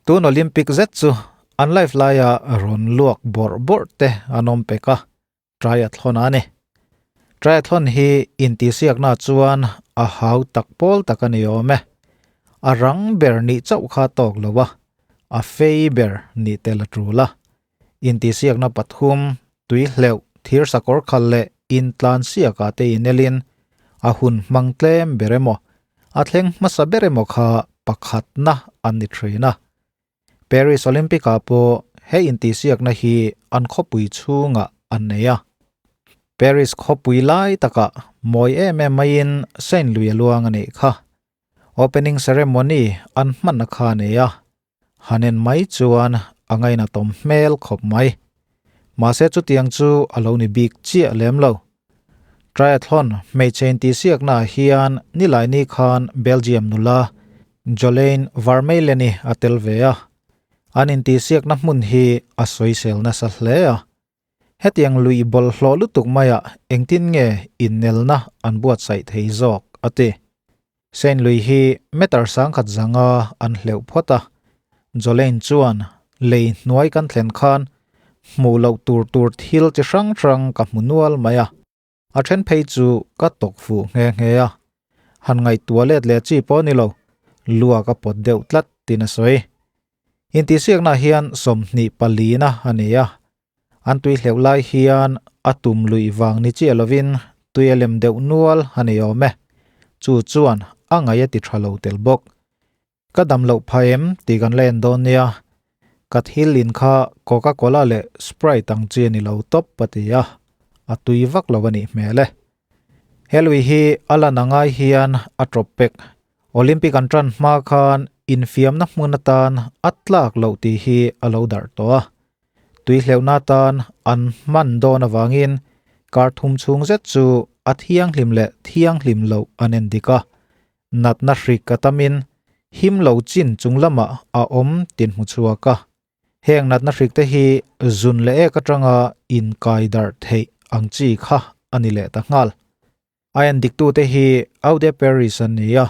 Tun Olympic zet chu an live laia rawn luak bawrh bawrh te an awm pek a, triathlon a ni. Triathlon hi intihsiakna chuan a hau tak pawl tak a ni awm e. A rang ber nih chauh kha tawk lo a, a fei ber nih tel a tul a. Intihsiakna pathum, tui hleuh, thir sakawr khal leh intlansiakah te inelin a hun hmang tlem ber emaw, a thleng hmasa ber emaw kha pakhatna an ni thin a. Paris Olympic-ah pawh he intihsiakna hi an khawpui chhungah an nei a. Paris khawpui lai takah mawi em em maiin Seine lui a luang a nih kha. Opening ceremony an hmanna kha a nei a. Han en mai chuan a ngainatawm hmel khawp mai. Mahse chutiang chu a lo ni bik chiah lem lo. Triathlon hmeichhe intihsiaknaah hian Nilaini khan Belgium nula Jolene Vermeulen-i a tel ve a, an intihsiakna hmun hi a sawisel nasa hle a. Hetiang lui bawlhhlawh lutuk maiah engtin nge innelna an buatsaih thei zawk a ti. Seine lui hi meter sangkhat zanga an hleuh phawt a, Jolene chuan lei hnuai kan thlen khan hmuh loh tur tur thil chi hrang hrang ka hmu nual mai a, a then phei chu ka tawk fuh nghe nghe a, han ngaihtuah let leh chi pawh ni lo, lua ka pawt deuh tlat tin a sawi. Intihsiaknaah hian 24 na a ni a, an tui hleuh lai hian a tum luih vang ni chiah lovin tui a lem deuh nual a ni awm e, chu chuan a ngaih a ti tha lo tel bawk. Ka dam loh phah em tih kan la en dawn nia, ka thil in kha Coca Cola leh Sprite ang chi a ni lo tawp a ti a, a tui vak lo a nih hmel e. He lui hi a lan angai hian a tawp pek, Olympic an tan hma khan infiamna hmun atan a tlak loh tih hi a lo darh tawh a, tui hleuhna atan an hman dawn avangin kar thum chhung zet chu a thianghlim leh thianghlim loh an en dik a, Natna hrik a tamin him lo chin chung lamah a awm tin hmu chhuak a. Heng natna hrik te hi zun leh ek atanga inkai darh theih ang chi kha a ni leh ta nghal. A en diktute hi Aude Paris an ni a,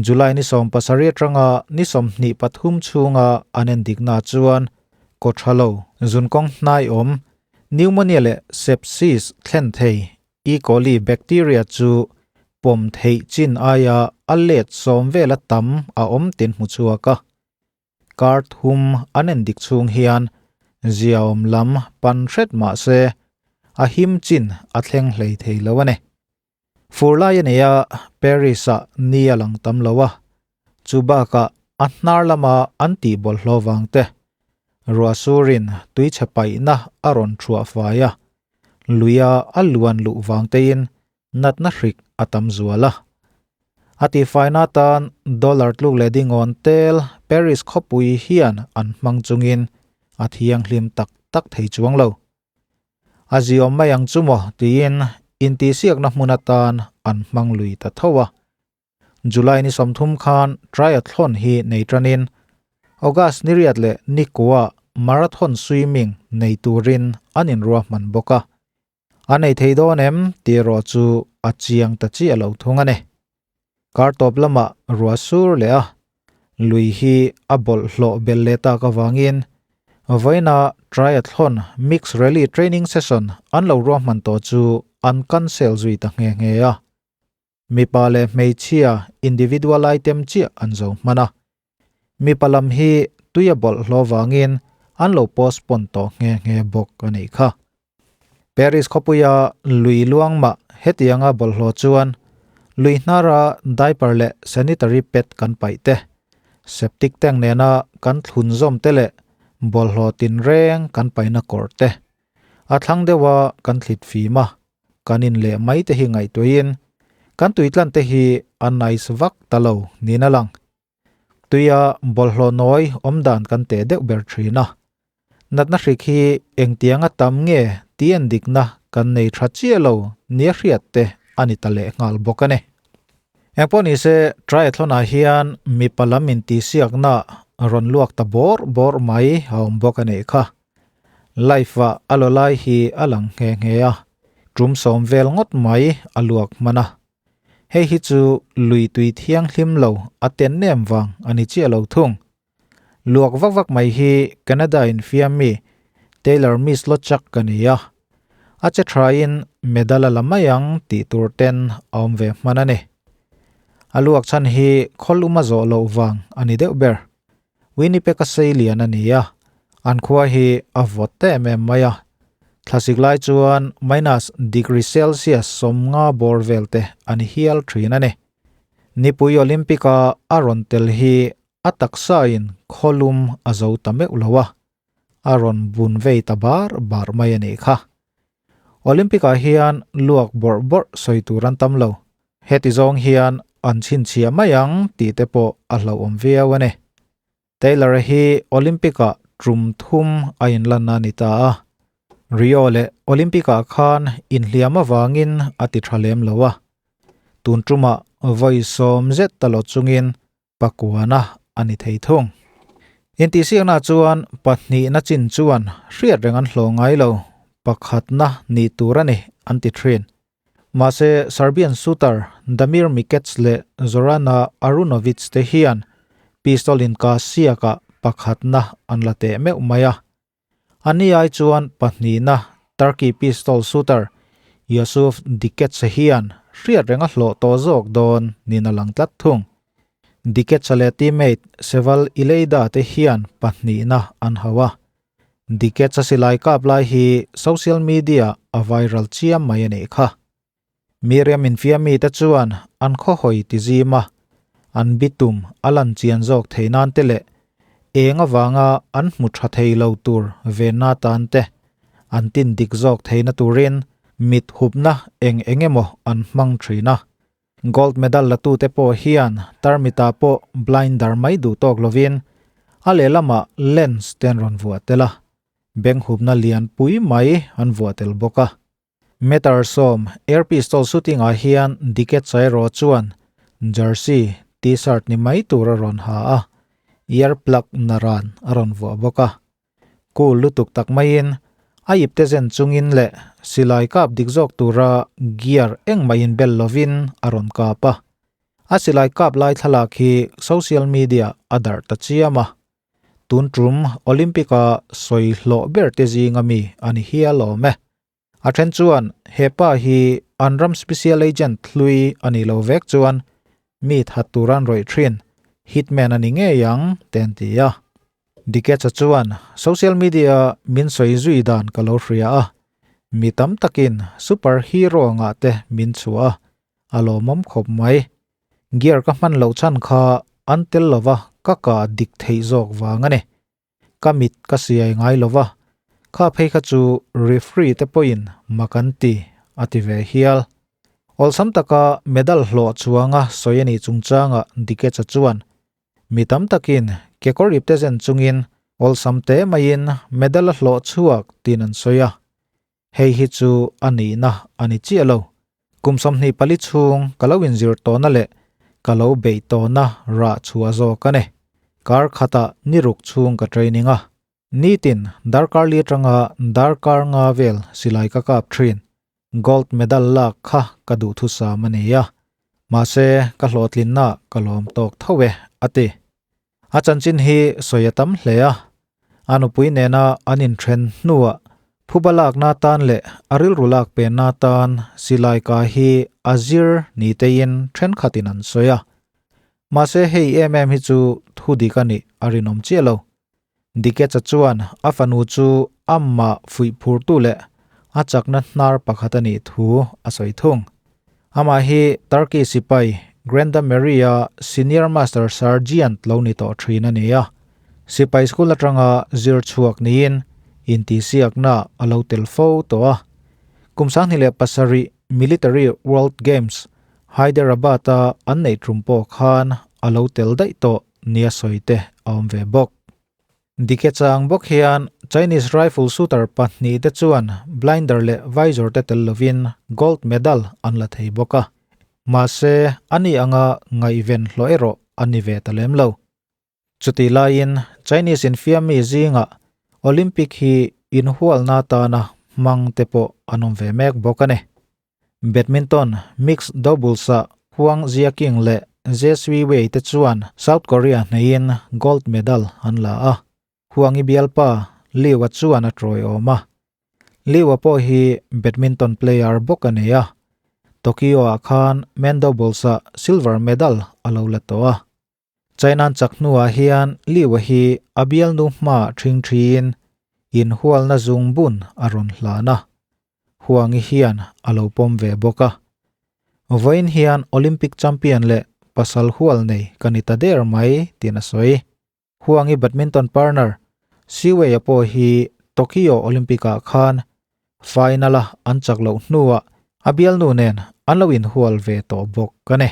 July ni 17 atanga ni 23 chhunga an en dikna chuan kawthalo, zunkawng hnai awm, pneumonia leh sepsis thlen thei E. coli bacteria chu pawm theih chin aia a let sawm vela tam a awm tin hmu chhuak a. Kar thum an en dik chhung hian ziaawm lam pan hret mah se a him chin a thleng hlei thei lo a ni. Fur lai a nei a, Paris-ah ni a lang tam lo a, chu bakah a hnar lama an tih bawlhhlawh vang te, ruahsurin tuichhe paihna a rawn thuah fai a, luia a luan luh vang tein natna hrik a tam zual a. A tihfaina atan dollar tluk leh dingawn tel Paris khawpui hian an hmang chungin a thianghlim tak tak thei chuang lo. A ziawm mai ang chu maw tiin intihsiakna hmun atan an hmang lui ta tho a. July ni 30 khan triathlon hi nei tanin August ni riat leh ni kua marathon swimming nei turin an inruahman bawk a. A nei thei dawn em tih erawh chu a chiang ta chiah lo thung a ni. Kar tawp lamah ruah sur leh a, lui hi a bawlhhlawh bel leh tak avangin vawiina triathlon mix rally training session an lo ruahman tawh chu an cancel zui ta nghe nghe a. Mipa leh hmeichhia individual item chiah an zo hman a. Mipa lam hi tui a bawlhhlawh vangin an lo postpone tawh nghe nghe bawk a nih kha. Paris khawpuia lui luang mah hetianga bawlhhlawh chuan lui hnara diaper leh sanitary pad kan paih te, septic tank nena kan thlun zawm te leh bawlhhlawh tinreng kan paihna kawr te a thlang deuha kan thlit fim a. Kan in leh mai te hi ngaihtuahin kan tuitlan te hi a nice vak ta lo niin a lang. Tuia bawlhhlawh nawi awm dan kan teh deuh ber thin a. Natna hrik hi engtianga tam nge tih en dikna kan nei tha chiah lo nia hriat te a ni ta leh nghal bawk a ni. Engpawh nise triathlon ah hian mipa lam intihsiakna rawn luak ta bawrh bawrh mai a awm bawk a nih kha. Life ah a law lai hi a lang nghe nghe a, tum sawm vel ngawt mai a luak hman a. Hei hi chu lui tui thianghlim lo a ten nem vang a ni chiah lo thung. Luak vak vak mai hi Canada infiam mi Taylor Mislochak a ni a, a che thain medal a la mai ang tih tur ten a awm ve hman a ni. A luak chhan hi khawl uma zawh loh vang a ni deuh ber. Winnipeg a sei lian a ni a, an khua hi a vawt ta em em mai a. Thlasik lai chuan minus degree Celsius 50 bawr vel te a ni hial thin a ni. Nipui Olympic-a a rawn tel hi a taksain khawlum a zo ta meuh lo a, a rawn bun vei ta bar bar mai a nih kha. Olympic-ah hian luak bawrh bawrh sawi tur an tam lo. Heti zawng hian an chhinchhiah mai ang tih te pawh a hlauhawm viau a ni. Taylor-a hi Olympic-ah tum thum a inlanna a ni ta a. Rio leh Olympic-ah khan inhliam avangin a ti tha lem lo a. Tun tumah vawi sawm zet ta lo chungin pakuana a ni thei thung. Intihsiakna chuan pahnihna chin chuan hriat reng an hlawh ngai lo, pakhatna ni tur a ni an ti thin. Mahse Serbian shooter Damir Mikec leh Zorana Arunovic te hian pistol inkah siakah pakhatna an la teh meuh mai a. Ani ai chuan pahnihna Turkey pistol shooter Yusuf Dikeç hian hriat reng a hlawh tawh zawk dawn niin a lang tlat thung. Dikeç leh teammate Seval Ilayda te hian pahnihna an hauh a. Dikeç-a silai kap lai hi social media a viral chiam mai a nih kha. Miriam infiammi te chuan an khawhawi ti zim a, an bitum a lan chian zawk thei nan te leh eng avanga an hmu tha thei lo tur venna tan te an tin dik zawk theihna turin mit hupna eng eng emaw an hmang thin a. Gold medal latute pawh hian tarmita pawh blinder mai duh tawk lovin a lehlamah lens te an rawn vuah tel a, beng hupna lian pui mai an vuah tel bawk a. Meter 10 air pistol shooting ah hian Diket Chairo chuan jersey, t-shirt ni mai tur a rawn ha a, ear plug naran a rawn vuah bawk a. Cool lutuk tak maiin a ipte zen chungin leh silai kap dik zawk tura gear engmah inbel lovin a rawn kap a. A silai kap lai thlalak hi social media a darh ta chiam a. Tun tum Olympic-a sawi hlawh ber te zinga mi a ni hial awm e. A then chuan he pa hi an ram special agent hlui a nih lo vek chuan mi that tur an rawih thin, hitman a ni ngei ang te an ti a. Diketsa chuan social media min sawi zui dan ka lo hria a, mi tam takin super hero angah te min chhuah a, a lawmawm khawp mai. Gear ka hman loh chhan kha an tel lova ka kah dik theih zawk vang a ni. Ka mit ka siai ngai lova, kha phei kha chu referee te pawhin mak an ti, a ti ve hial. Awlsam taka medal hlawh chuanga sawi a nih chungchangah Dikecha chuan, Mi tam takin kekawr ipte zen chungin awlsam te maiin medal a hlawh chhuak tiin an sawi a. Hei hi chu a nihna a ni chiah lo. Kum 24 chhung ka lo inzir tawhna leh ka lo beih tawhna rah chhuah zawk a ni. Kar khatah ni ruk chhung ka training a. Nitin darkar li atanga darkar nga vel silai ka kap thin. Gold medal lak kha ka duhthusam a ni a. Mahse ka hlawhtlinna ka lawm tawk tho e, a ti. A chanchin hi sawi a tam hle a, a nupui nena an inthen hnuah phuba lakna tan leh a rilru lak penna tan silai ka hi a zir ni teiin thenkhatin an sawi a. Mahse hei em em hi chu thu dik a nih a rinawm chiah lo. Diketsa chuan a fanu chu amah fuih phurtu leh a chakna hnar pakhat a nih thu a sawi thung. Amah hi Turkey sipai Granda Maria Senior Master Sergeant lo ni tawh thin a ni a. Sipai school atanga zir chhuak niin intihsiakna a lo tel fo tawh a. Kum 2007 Military World Games Hyderabad-a an neih tum pawh khan a lo tel daih tawh nia sawi te a awm ve bawk. Dike chang bawk hian Chinese rifle shooter pahnih te chuan blinder leh visor te tel lovin gold medal an la thei bawk a. Mahse, ani anga ngaihven hlawh erawh a ni ve ta lem lo. Chutih laiin Chinese infiammi zingah Olympic hi inhualna atana hmang te pawh an awm ve mek bawk a ni. Badminton mixed doubles-ah Huang Jiaqing leh. Zeswi Wei te chuan South Korea hnehin gold medal an la a. Huangi bialpa Liu-a chuan a tawiawm a. Liu-a pawh hi badminton player bawk a nei a. Tokyo-ah khan men doubles-ah silver medal a lo la tawh a. China-an chak hnuah hian Liu-a hi a bialnu hmaah ṭhing ṭhiin inhualna zungbun a rawn hlan a. Huangi hian a lo pawm ve bawk a. Vawiin hian Olympic champion leh pasal hual nei ka ni ta der mai tiin a sawi. Huangi badminton partner Siwei-a pawh hi Tokyo Olympic-ah khan final-a an chak loh hnuah a bialnu nen an lo inhual ve tawh bawk a ni.